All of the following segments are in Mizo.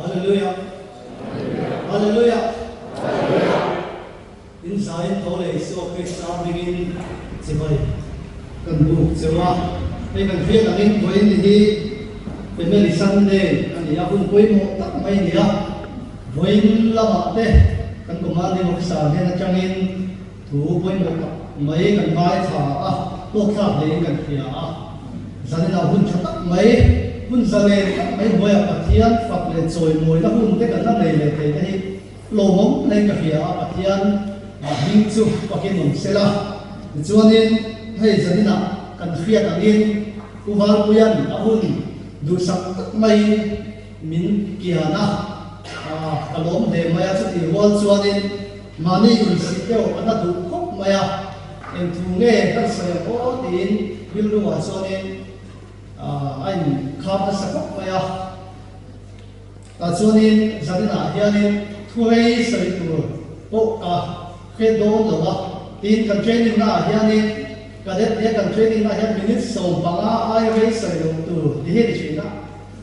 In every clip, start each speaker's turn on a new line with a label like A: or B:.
A: Hallelujah. Hallelujah. In zain tho leh Isua Krista hmingin chibai kan buk cheu a. Hei kan hriat angin vawiin ni hi Family Sunday a ni a, hun pawimawh tak mai a ni a. Vawiin lamah te kan Commanding Officer hnen atangin Thu pawimawh tak mai kan ngaithla a, hlawkthlak hlein kan hria a. Zaninah hun tha tak mai, hun zalen tak mai hnuaiah Pathian fak leh chawimawina hun te kan la nei leh thei te hi lawmawm hlein ka hria a, Pathian hming chu fakin awm se la. Tichuanin hei zaninah kan hriat angin Pu Valpuia'n a hun duhsak tak maiin min kian a, ka lawm hle mai a, chutih rual chuanin Mahni insih deuh a na duh khawp mai a, eng thu nge kan sawi ang aw tiin rilruah chuanin a inkham nasa khawp mai a. Tah chuanin zaninah hianin thu rei sawi tur pawh ka hre dawn lo a, tin kan training naah hianin cadet nia kan training naah hian minute 15 ai rei sawi loh tur ti hi a ni thin a.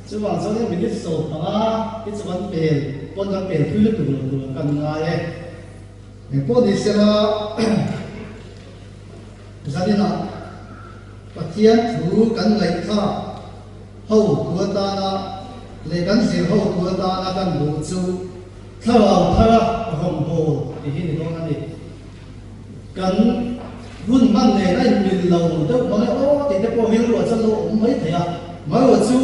A: Chuvang chuan hian minute 15 hi chu kan pel pawn kan pel thui lutuk lo tur kan ngai e. Engpawh ni sela zaninah Pathian thu kan ngaihthlak ho tu atana leh kan zir ho tu atana kan duh chu thlarau thara rawngbâwl tih hi ni dawn a ni. Kan hun hman nen a inmil lo deuh mang e aw tih te pawh rilru ah chuan lo awm mai thei a. Marawh chu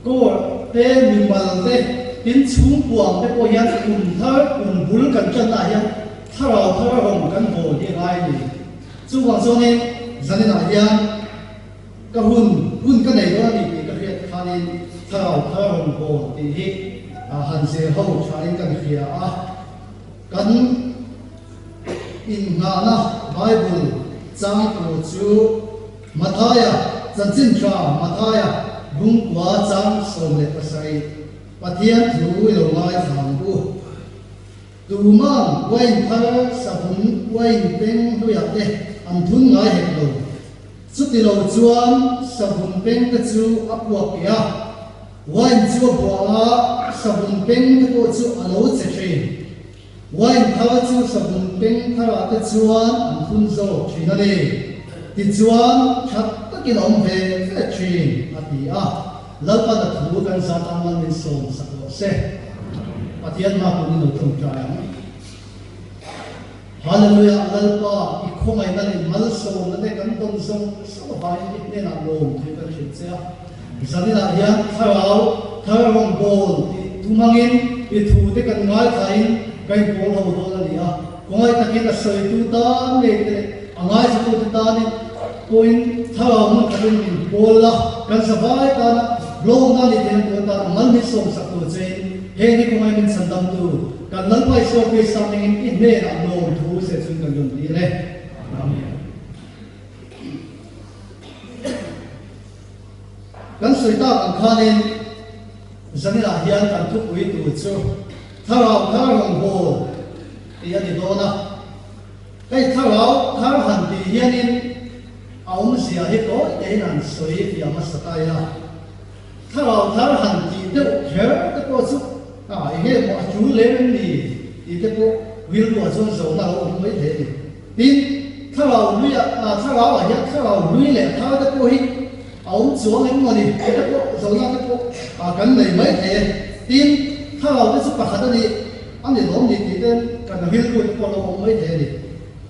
A: court te, mimal te, tin chhungkuang te pawh hian kum thar, kum bul kan tanna ah hian thlarau thar rawng kan bawl hi a ngai a ni. Chuvang chuanin zaninah hian ka hun hun ka nei dawn a ni tih ka hriat khanin thlarau thar rawng bawl tih hi han zir ho thain kan hria a. Kan innghahna Bible chang tur chu Mathaia chanchin tha Mathaia bungkua chang 17 Pathian thu i lo ngaithla ang u. Tuman uain thar savun uain peng hluiah te an thun ngai hek lo. Chuti lo chuan savun peng te chu a puak keh a. Wine chu a buah a, savun peng te pawh chu a lo che thin. Wine thar chu savun peng tharah te chuan an phun zawk thin a ni. Tichuan, tha takin a awm ve ve thin, a ti a. Lalpan a thu kan zat ang mal min sawm sak rawh se. Pathian hma kun in lo tawngtai ang. Hallelujah Lalpa i khawngaihna leh malsawmna te kan dawn zawng zawng avangin i hnenah lawm thu kan hrilh che a. Zaninah hian thlarau thar rawngbâwl tih thu hmangin i thu te kan ngaithlain ka inpawl ho dawn a ni a. Khawngaih takin a sawitu tan ngei te leh a ngaithlatute tanin pawhin thlarau hmun khatin min pawl la, kan zavai tana hlawkna ni theihna tur atan a mal min sawmsak tur chein heng hi khawngaih min chhandamtu Kan Lalpa Isua Krista hmingin i hnenah lawm thu se chun kan rawn dil e. Amen. Kan sawi tak ang khanin zaninah hian kan thupui tur chu Thlarau thar rawngbâwl tih a ni dawn a. Hei thlarau thar han tih hianin a awmzia hi tawi tein han sawi fiah hmasa ta ila. Thlarau thar han tih deuh kher te pawh chu a eng nge maw a tul lem em ni tih te pawh rilruah chuan zawhna a lo awm mai thei a ni. Tin, thlarau hlui ah thlarau ah hian thlarau hlui leh thar te pawh hi a awm chuang em maw ni tih te pawh zawhna te pawh kan nei mai thei e. Tin, thlarau te chu pakhat a ni a ni lawm ni tih ten kan rilru te pawh a lo awm mai thei a ni.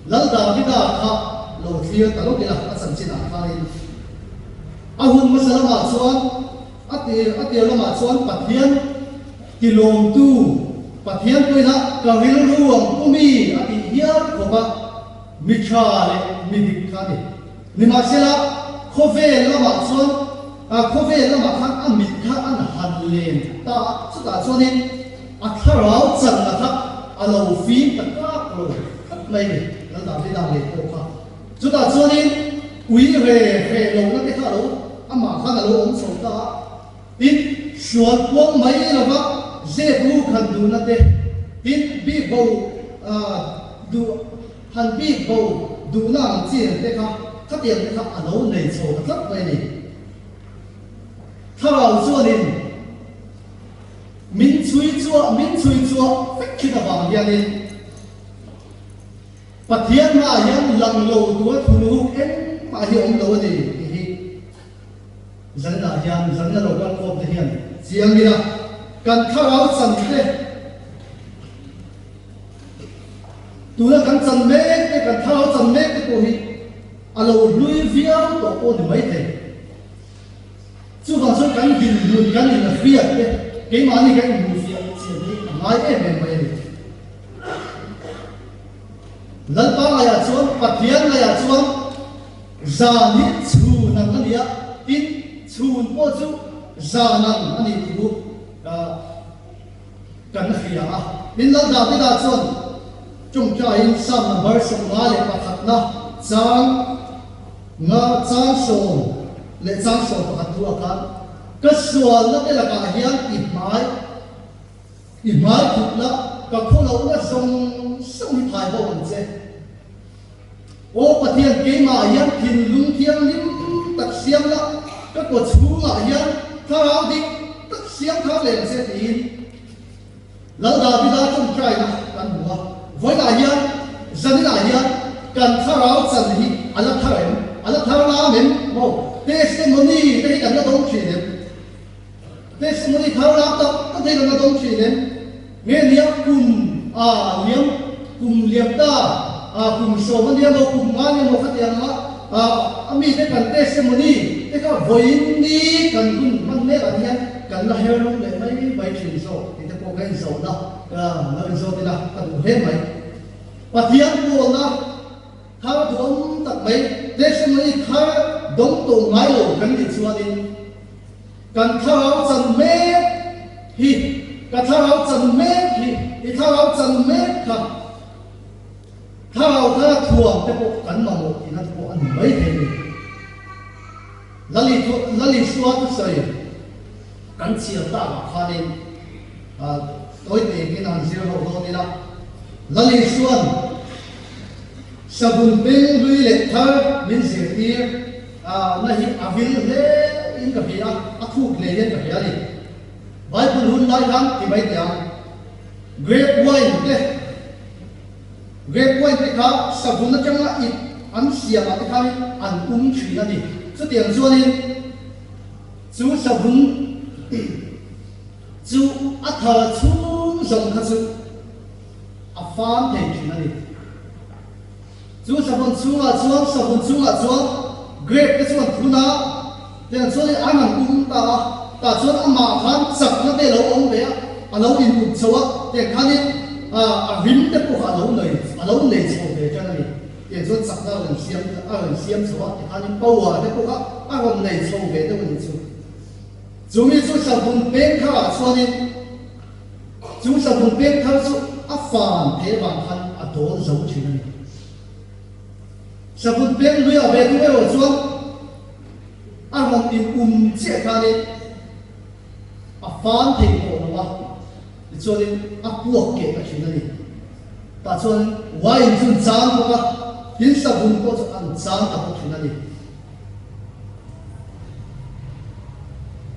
A: Lal Davida kha lo thlir ta lawk ila a chanchinah khanin. A hun hmasa lamah chuan, a tir a tir lamah chuan Pathian tilawmtu, Pathian pawhin ka rilru ang pu mi a tih hial khawp a, mi tha leh mi dik kha a ni. Nimahsela, khawvel lamah chuan, khawvel lamah khan a mit kha an han len ta a, chutah chuanin a thlarau channa kha a lo fim ta kak lo tlat mai a ni, Lal Davida ngei pawh kha. Chutah chuanin ui re hreh lohna te kha a lo amah khan a lo awm chho ta a, tin sual puang mai lova zep ruk han duhna te, tin bik bo duh han bik bo duhna ang chi ang te kha khatiang te kha a lo nei chho ta tlat mai a ni. Thlarau chuanin. chhui chhuah min chhui chhuah vek thin avang hianin Pathian hmaah hian lang lo tura thuluk engmah hi a awm lo a ni tih hi Zanah hian zanna lo kal khawm te hian chiang ila kan thlarau chan te tuna kan chan mek te kan thlarau chan mek te pawh hi a lo hlui viau tawh pawh ni mai thei. Chuvang chuan kan dinhmun kan inhriat te keimahni kan inhmuhfiah chian hi a ngai em em mai a ni. Lalpa ngaiah chuan Pathian ngaiah chuan zan hi chhun ang a ni a, tin chhun pawh chu zan ang a nih thu kan hria a. Tin Lal Davida chuan tawngtaiin Psalm number 51 na chang nga chang sawm leh chang 11 thu ah khan ka sualna te lakah hian i hmai I hmai thut la, ka khawlohna zawng zawng hi thai bo ang che. Aw Pathian, keimah hian thinlung thianghlim tak siam la, ka kaw chhungah hian thlarau dik tak siam thar leh ang che tiin Lal Davida tawngtaina kan hmu a. Vawiinah hian, zaninah hian kan thlarau chan hi a la thar em? A la thar lam em? Maw? Testimony te hi kan la dawng thin em? Testimony thar lak tak tak hi kan la dawng thin em? Nge nia kum a liam kum liam ta a kum sawm a nia maw kum nga nia maw khatiang anga a a mite kan testimony te kha vawiin ni kan hun hman mek ah hian kan la her lum leh mai mai thin zawk tih te pawh ka inzawhna ka lo inzawt ila ka duh hle mai. Pathian pawlna thar duhawm tak mai testimony thar dawng tawh ngai lo kan nih chuanin Kan thlarau chan mek hi, ka thlarau chan mek hi, i thlarau chan mek kha thlarau thara thuam te pawh kan mamawh tihna te pawh a ni mai thei a ni. Lali thu, Lali Sua thusawi kan chhiar takah khanin tawi tengin han zir ho dawn ila, Lali Suan savun peng hlui leh thar min zirtir A na hi a vil hle in ka hria a, a thuk hle hian ka hria a ni. Bible hun lai khan ti mai teh ang, grape wine te, grape wine te kha savun atanga ip an siam ah te khanin an um thin a ni. Chutiang chuanin chu savun chu a thar chhung zawng kha chu a fam thei thin a ni. Chu savun chhungah chuan savun chhungah chuan grape te chu an phun a, tiang chuan an han um ta a, tah chuan amah khan chakna te a lo awm ve a, a lo in up chho a, tiang khanin a rim te pawh kha a lo nei a lo nei chho ve tan a ni. Tiang chuan chakna a rawn siam a rawn siam chho a, tikhanin power te pawh kha a rawn nei chho ve deuh a ni chu. Chumi chu savun peng tharah chuanin. Chu savun pek thar chu a fan te vang khan a dawl zo thin a ni. Savun pek luiah ve thung erawh chuan a rawn in um chiah khanin a fan thei tawh lo a, tichuanin a puak keh ta thin a ni. Tah chuan wine chu an chang bawk a, tin savun pawh chu an chang ta bawk thin a ni.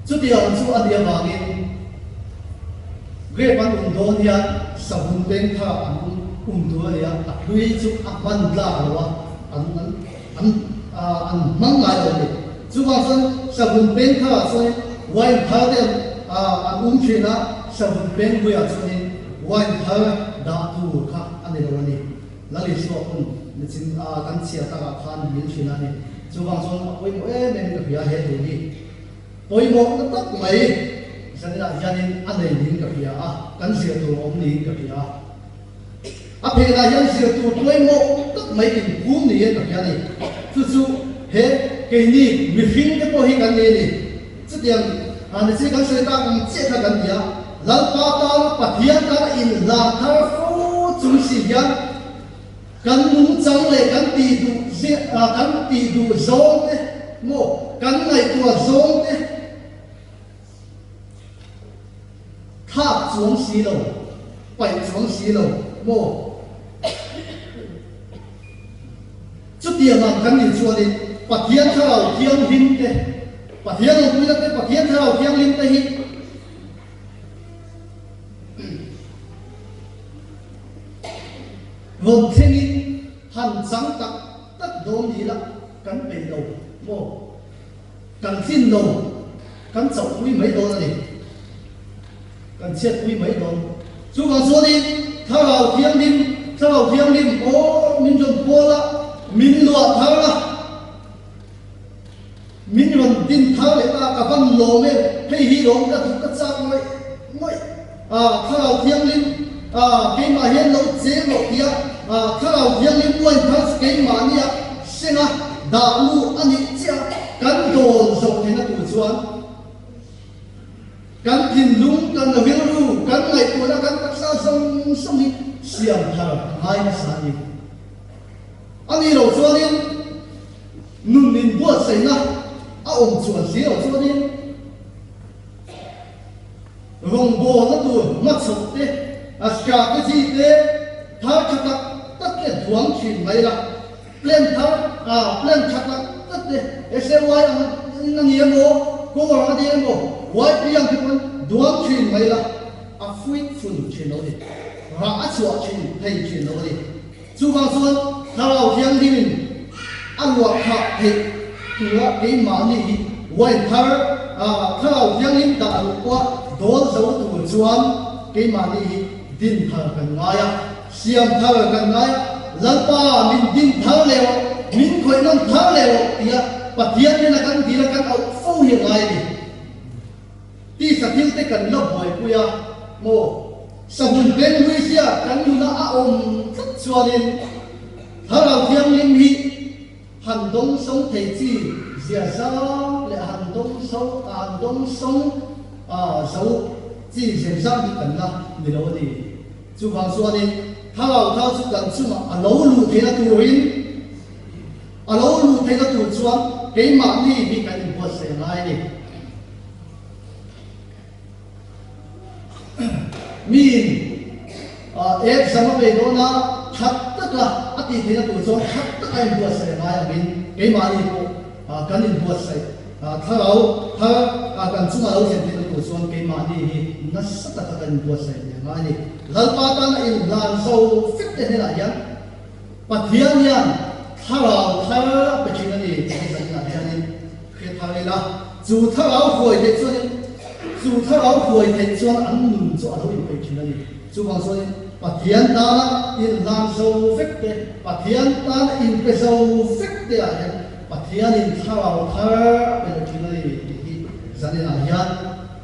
A: Chutiang chu a nih avangin grape an um dawn hian savun peng kha an um um tur a ni a, a hlui chu a hman tlak lo a, an an an an hmang ngai lo a ni. Chuvang chuan savun peng tharah chuanin wine thar te an an um thin a, savun peng hluiah chuanin wine thar dah tur kha a ni lo a ni. Lal Isua hun nichin a kan chhiar takah khan min hrilh a ni. Chuvang chuan a pawimawh em em ka hria he thu hi. Pawimawhna tak mai zaninah hianin a nei niin ka hria a, kan zir tur a awm niin ka hria a. A phenah hian zir tur pawimawh tak mai inphum niin ka hria a ni. Chu chu he keini mihring te pawh hi kan ni a ni. Chutiang nichin kan sawi tak ang chiah kha kan ti a, Lalpa tana Pathian tana inhlan thar fo chung si hian kan nungchang leh kan tih duh kan tih duh zawng te maw kan ngaihtuah zawng te thlak chuang si lo, paih chuang si lo maw. Chutiang ang kan nih chuanin Pathian Thlarau Thianghlim te, Pathian awmpuina te, Pathian Thlarau Thianghlim te hi. Rawn thlengin han chang tak tak dawn ni la kan peih lo maw? Kan tlin lo, kan chauhpui mai dawn a ni. Kan chhiatpui mai dawn. Chuvang chuanin Thlarau Thianghlim, Thlarau Thianghlim aw min rawn pawl a, min luah thar a, min rawn din thar leh ta, ka van lawm em, hei hi lawm ka duh ka chak ngawih ngawih. Thlarau Thianghlim keimah hian lo cheng rawh tia Thlarau Thianghlim uain thar chu keimahnia senga dah luh a nih chiah a, kan dawn zawh theihna tur chuan kan thinlung, kan rilru, kan ngaihtuahna, kan taksa zawng zawng hi siam thar a ngai hmasa a ni. A nih loh chuanin nun inbuatsaihna a awm chuan si loh chuanin, Rawngbawlna tur hmachhawp te, a strategy te thar tha tak tak te duang thin mai la. Plan thar, plan tha tak tak te SAY ang in a ni emaw, Core ang a ni emaw, YP ang te pawn duang thin mai la, a fruitful thin lo a ni. Rah a chhuah thin thei thin lo a ni. Chuvang chuan Thlarau Thianghlimin a luah khah theih tura keimahni hi wine thar Thlarau Thianghlim dah luh pawha dawl zo tur chuan keimahni hi din thar kan ngai a, siam thar kan ngai a, Lalpa min din thar leh rawh, min khawih nawn thar leh rawh tia Pathian hnena kan dil a kan auh fo hi a ngai a ni. Tisa thil te kan la buaipui a maw? Sahun peng Luisia kan nuna a awm tlat chuanin Thlarau Thianghlim hi han dawngsawng thei chi zia zang leh han dawngsawng han dawngsawng zo chi zia zang hi kan la ni lo a ni. Chuvang chuanin Thlarau thar chu kan chungah a lo luh theihna turin a lo luh theihna tur chuan keimahni hi kan inbuatsaih a ngai a ni. Miin exam a bei dawn a, tha taka a tih theihna tur chuan tha taka inbuatsaih a ngai angin keimahni pawh kan inbuatsaih. Thlarau thar kan chunga lo thlen theihna tur chuan keimahni hi nasa taka kan inbuatsaih ve a ngai a ni. Lalpa tana inhlan zo fek te hnenah hian Pathian hian thlarau thar a pe thin a ni tih hi zaninah hianin hre thar ila, chu thlarau huai theih chuanin chu thlarau huai theih chuan an nun chu a lo inpeih thin a ni. Chuvang chuanin Pathian tana inhlan zo vek te, Pathian tana inpe zo vek te ah hian Pathianin thlarau thar a pe leh thin a ni tih hi zaninah hian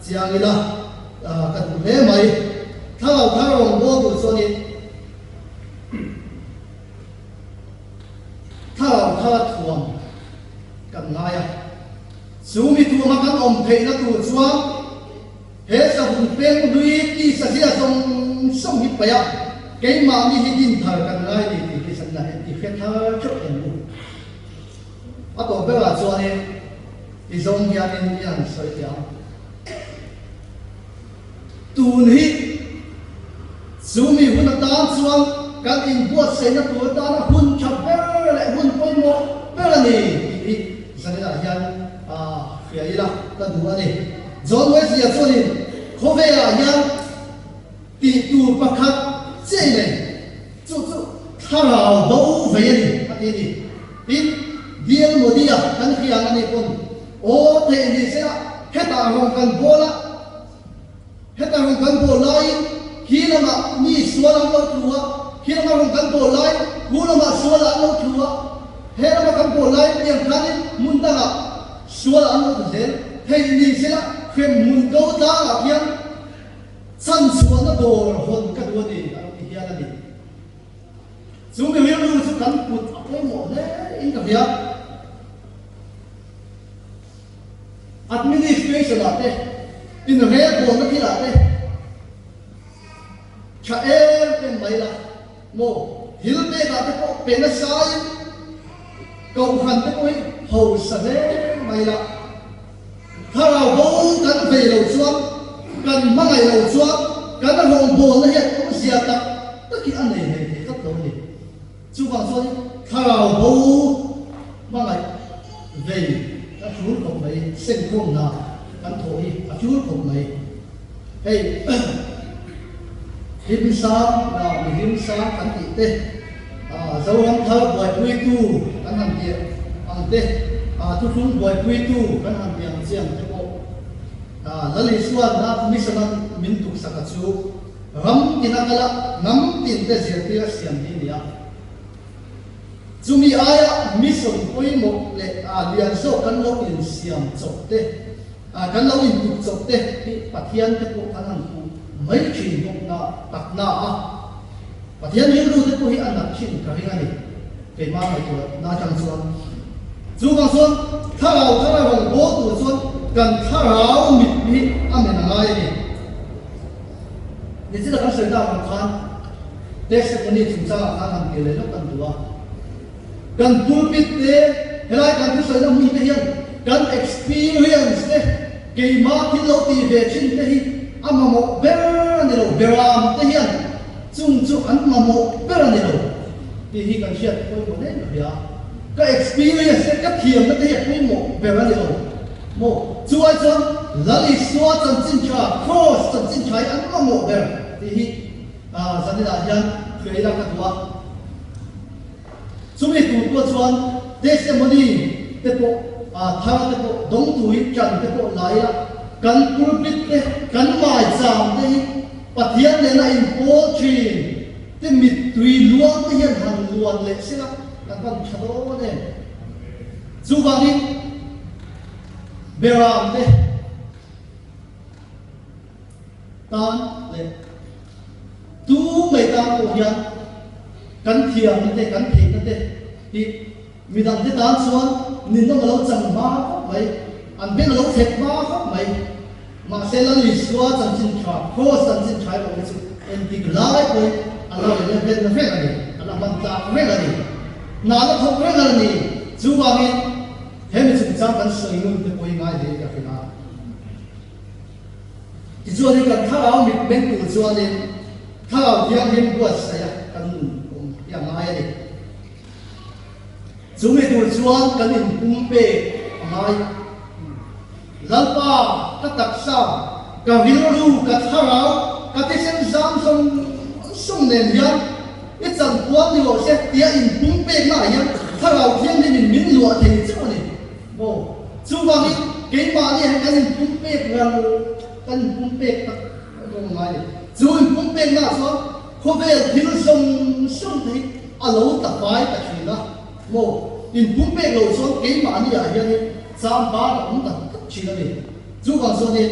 A: chiang ila ka duh hle mai. Thlarau thar rawngbâwl tur chuanin Thlarau kha thuam kan ngai a, chu mi thuama kan awm theihna tur chuan he savun peng hlui tisa zia zawng zawng hi paih a, keimahni hi din thar kan ngai ni tih hi sanna hian i hre thar theuh em u. A tawp berah chuanin i zawng hianin i han sawi teh ang. Tun hi chu mi hun atan chuan kan inbuatsaihna tur atana hun tha ber leh hun pawimawh ber a ni tih hi zaninah hian hria ila ka duh a ni. John Wesley-a chuanin khawvelah hian tih tur pakhat chiah i nei, chu chu thlarau bo vei a ni a ti a ni. Tin, D.L. Moody-a kan hria ang a nih pawn aw theih ni sela hetah rawn kan bawl a, Heta rawn kan bawl laiin khi lamah mi sual an lo tlu a, khi lama rawn kan bawl laiin khu lamah sual an lo tlu a, he lama kan bawl laiin tiang khanin hmun dangah sual an lo tlu zel. Theih ni sela hrem hmun ko tlangah khian chhanchhuahna dawr hawn ka duh a ni a lo ti hial a ni. Chu mi rilru chu kan kut a pawimawh hle in ka hria. Administration ah te, inrelbawlna thil ah te tha em em mai la maw? Thil pek ah te pawh pe nasa in kohhran te pawh hi hausa hle mai la. Thlarau bo kan vei lo chuan, kan hmangaih lo chuan kan rawngbawlna hian awmzia tak tak hi a nei hlei thei tlat lo a ni. Chuvang chuan thlarau bo hmangaih vei a tul khawp mai, senkhawm hna kan thawh hi a tul khawp mai. Hei hlimsang na mihlimsang kan tih te. Zoram thar buaipuitu kan han tih ang te, thuthlung buaipuitu kan han tih ang chi ang te pawh Lal Isua'n a mission a min tuksaka chu ram tina kala hnam tin te zirtir a siam hi a ni a. Chumi aia mission pawimawh leh lian zawk kan lo insiam chawp te, kan lo intuk chawp te hi Pathian te pawh kan han hmuh mai thin bawk na tak na a. Pathian rilru te pawh hi a nat thin ka ring a ni, keimah ngaihtuah na atang chuan. Chuvang chuan thlarau thar a rawn bawl tur chuan kan thlarau mit hi a men a ngai a ni. Nichina kan sawi tak ang khan testimony chungchangah khan han kir leh lawk kan duh a. Kan pulpit te, helai kan thusawina hmun te hian kan experience te, keimah thil lo tih ve thin te hi a mamawh ber a ni lo, beram te hian chung chu an mamawh ber a ni lo tih hi kan hriat pawimawh hle ka hria. Ka experience te, ka thiamna te hi a pawimawh ber a ni lo maw? Chu ai chuan Lal Isua chanchin tha, Kraws chanchin tha hi an mamawh ber tih hi zaninah hian hriai ila ka duh a. Chumi tur pawh chuan testimony te pawh, thar te pawh, dawngtuin ṭan te pawh la ila, kan pulpit te, kan maicham te hi Pathian nena inpawl ṭhin te mittui luang te hian han luan leh sela kan van ṭha dawn em? Chuvangin Beram te tan leh tu mai tan pawh hian kan thiamna te, kan theihna te hi midangte tan chuan ninawm a lo chang hma khawp mai, an beng a lo thlep hma khawp mai. Mahse Lal Isua chanchin tha, Kraws chanchin tha erawh hi chu engtik lai pawhin a la relevant reng a ni, a la hman tlak reng a ni, hna la thawk reng a ni. Chuvangin hemi chungchang kan sawi ngun te pawh hi ngai hle ka hrilh a. Tichuanin kan thlarau mit meng tur chuanin Thlarau Thianghlim buatsaih a kan nun awm hi a ngai a ni. Chumi tur chuan kan inpum pek a ngai. Lalpa, ka taksa, ka rilru, ka thlarau, ka thisen zam zawng zawng nen hian i chanpual ni rawh se tia inpum pekna ah hian Thlarau Thianghlimin min luah thei chauh a ni. Maw? Chuvangin keimahni hian kan inpumpek ral, kan inpumpek tak rawng a ngai a ni. Chu inpumpeknaah chuan khawvel thil zawng zawng te hi a lo ta fai ta thin a. Maw? Inpumpek loh chuan keimahni ah hianin chang bar a awm tak tak thin a ni. Chuvang chuanin.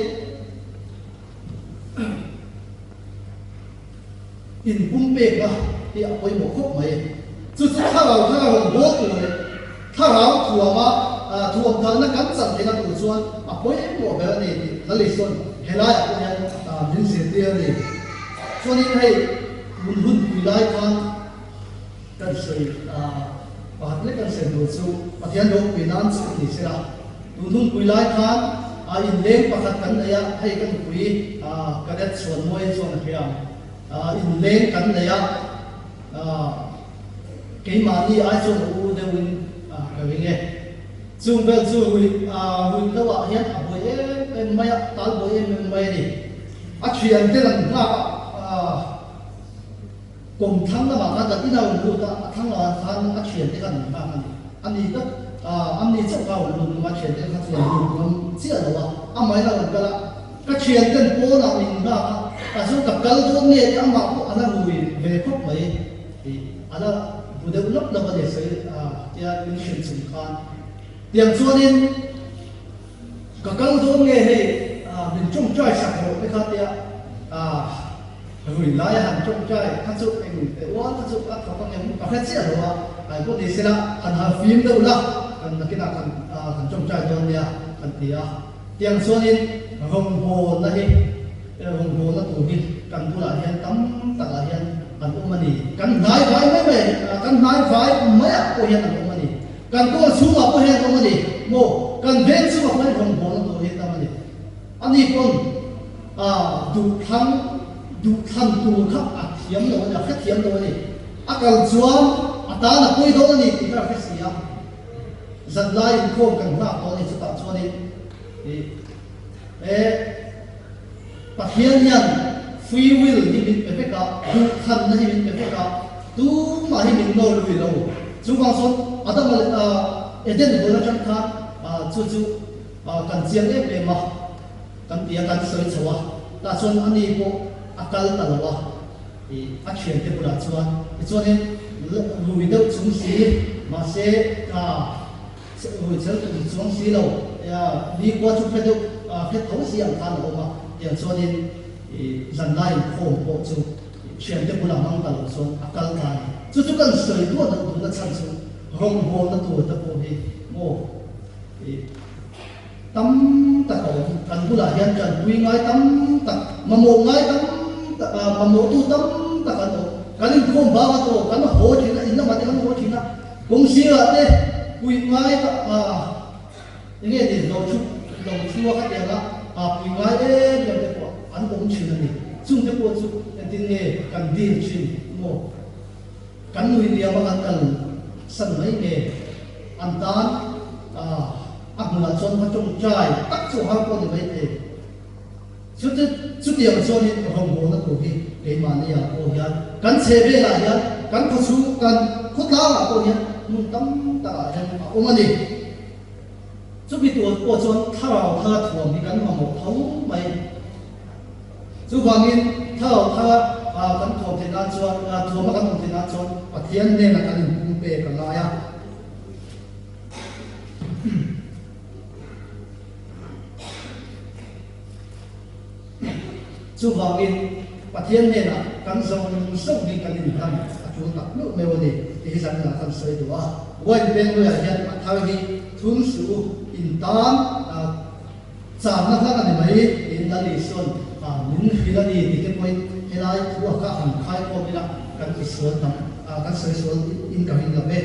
A: Inpumpekna hi a pawimawh khawp mai. Chu chu thlarau thar a rawn bawl tur leh thlarau thuama thuamtharna kan chan theihna tur chuan a pawimawh ber a ni tih Laliswn helaiah pawh hian min zirtir a ni. Chuanin hei tun hun pui lai khan kan sawi pakhat lek kan sawi tur chu Pathian ropui nan chauh ni sela. Tun hun pui lai khan inleng pakhat kan nei a, hei ka nupui Cadet Chhuanmuai chuan a hria ang. Inleng kan nei a, keimahni ai chuan a u deuhin ka ring e. Chung vel chu ruih ruih lohah hian a buai em em mai a, tal buai em em mai a ni. A thianten an nghak a. Kum thlang lamah khan kan ina rawn lut a, a thlang lamah khan a thiante khan an nghak a ni. A ni tak, an ni chauh kha a rawn lut ngam a, thiante kha chu an lut ngam chiah lo a, amahin a rawn kal a, ka thianten pawnah min nghak a, tah chuan ka kal dawn nge tih amah pawh a la rui ve khawp mai tih a la bu deuh lawp lawp a ni sawi tia min hrilh chung khan. Tiang chuanin ka kal dawn nge hei min tawngtai sak rawh te kha tia Rui laia han tawngtai kha chu eng teh ual kha chu a thawk ang em ka hre chiah lo a, kai pawh ni sela han har fim deuh la kan nakinah kan kan tawngtai dawn nia kan ti a. Tiang chuanin rawngbawlna hi rawngbawlna tur hi kan bulah hian tam takah hian an awm a ni. Kan hnai vai mai mai kan hnai vai maiah pawh hian an awm a ni. Kan kawl chhungah pawh hian an awm a ni maw? Kan veng chhungah pawh hian rawngbawlna tur hi tam a ni. Ani pawn a duhthlang duhthlan tur kha a thiam lo a ni, a hrethiam lo a ni. A kal chuan a tan a pawi dawn a ni tih kha a hre si a. Zanlai inkhawm kan nghak dawn a ni chutah chuanin ih he Pathian hian free will hi min pe vek a, duhthlanna hi min pe vek a. Tumah hi min nawr lui lo. Chuvang chuan Adama leh Eden huan atang khan chu chu kan chiang em em a, kan ti a, kan sawi chho a. Tah chuan ani pawh a kal ta lo a, a thiante bulah chuan tichuanin rui deuh chung si, mahse rui chel tum chuang si lo, nikhua chu hre deuh hre tho si ang khan a awm a, tiang chuanin zanlai inkhawm pawh chu Thiante bulah hmang ta lo chuan a kal ta a ni. Chu chu kan sawi duah duh duhna chhan chu rawngbawlna tur te pawh hi maw ih tam tak a awm. Kan bulah hian tanpui ngai tam tak, mamawh ngai tam tak, mamawhtu tam tak an awm. Kan inkhawm bang a tawh, kan haw thin a, in lamah te kan haw thin a, kawng sirah te puih ngai tak Eng nge ni lo thu lo thu a khatiang a aa pui ngai em em te pawh an awm thin a ni. Chung te pawh chu engtin nge kan dil thin maw? Kan nui liam a kan kal san mai nge? An tan aa a hmunah chuan va tawngtai tak chu har pawh ni mai thei. Chute chutiang chuanin rawngbawlna tur hi keimahniah pawh hian kan chhe velah hian kan khawchhung kan khawtlangah pawh hian hmun tam takah hian a awm a ni. Chumi tur pawh chuan thlarau thara thuam hi kan mamawh tho mai. Chuvangin thlarau thara kan thuam theih nan chuan, thuama kan awm theih nan chuan Pathian hnenah kan inpum pek a ngai a. Chuvangin Pathian hnenah kan zawng zawng hi kan inhlan a tul tak meuh meuh a ni tih hi zanah kan sawi duh a. Wine peng luiah hian a thar hi thun suh u, in tan channa hlang a ni mai tiin Lal Isua'n min hrilh a ni tih te pawhin helai thu a kha han khai khawm ila kan tisual tam kan sawi sual in ka ring lo ve.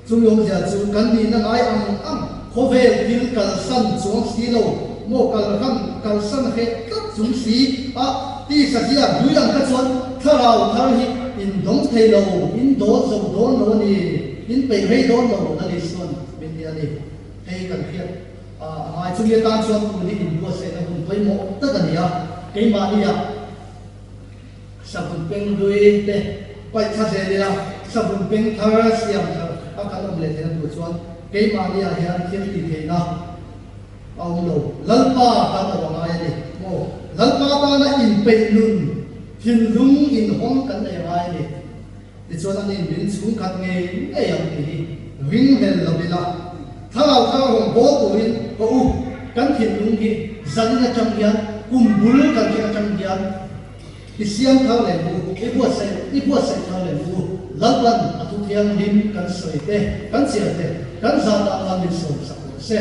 A: Chumi awmzia chu kan nihna ngai ang ang khawvel thil kalsan chuang si lo maw kalhan kalsan hreh tlat chung si a tisa zia hlui ang kha chuan thlarau thar hi in dawng thei lo, in dawn zo dawn lo a ni, in peih rei dawn lo Lal Isua'n min ti a ni. Hei kan hriat a ngai. Chumi atan chuan tun hi inbuatsaihna hun pawimawh tak a ni a, keimahnia. Savun peng hlui te paih thla zel ila, savun peng thar siam thar a kan awm leh theihna tur chuan keimahni ah hian thil tih theihna a awm lo. Lalpa kan awm a ngai a ni maw? Lalpa tana inpeih nun, thinlung inhawng kan nei a ngai a ni. Tichuan a nin min chhungkhat ngei ngei ang tih hi ringhlel lo ila, thlarau thar rawn bawl turin ka u, kan thinlung hi zanin atang hian kum bul kan ṭhen atang hian i siam thar leh bu, i buatsaih i buatsaih thar leh bu, Lalpan a thu thianghlim kan sawi te, kan chiar te, kan zah tah khan min sawm sak rawh se.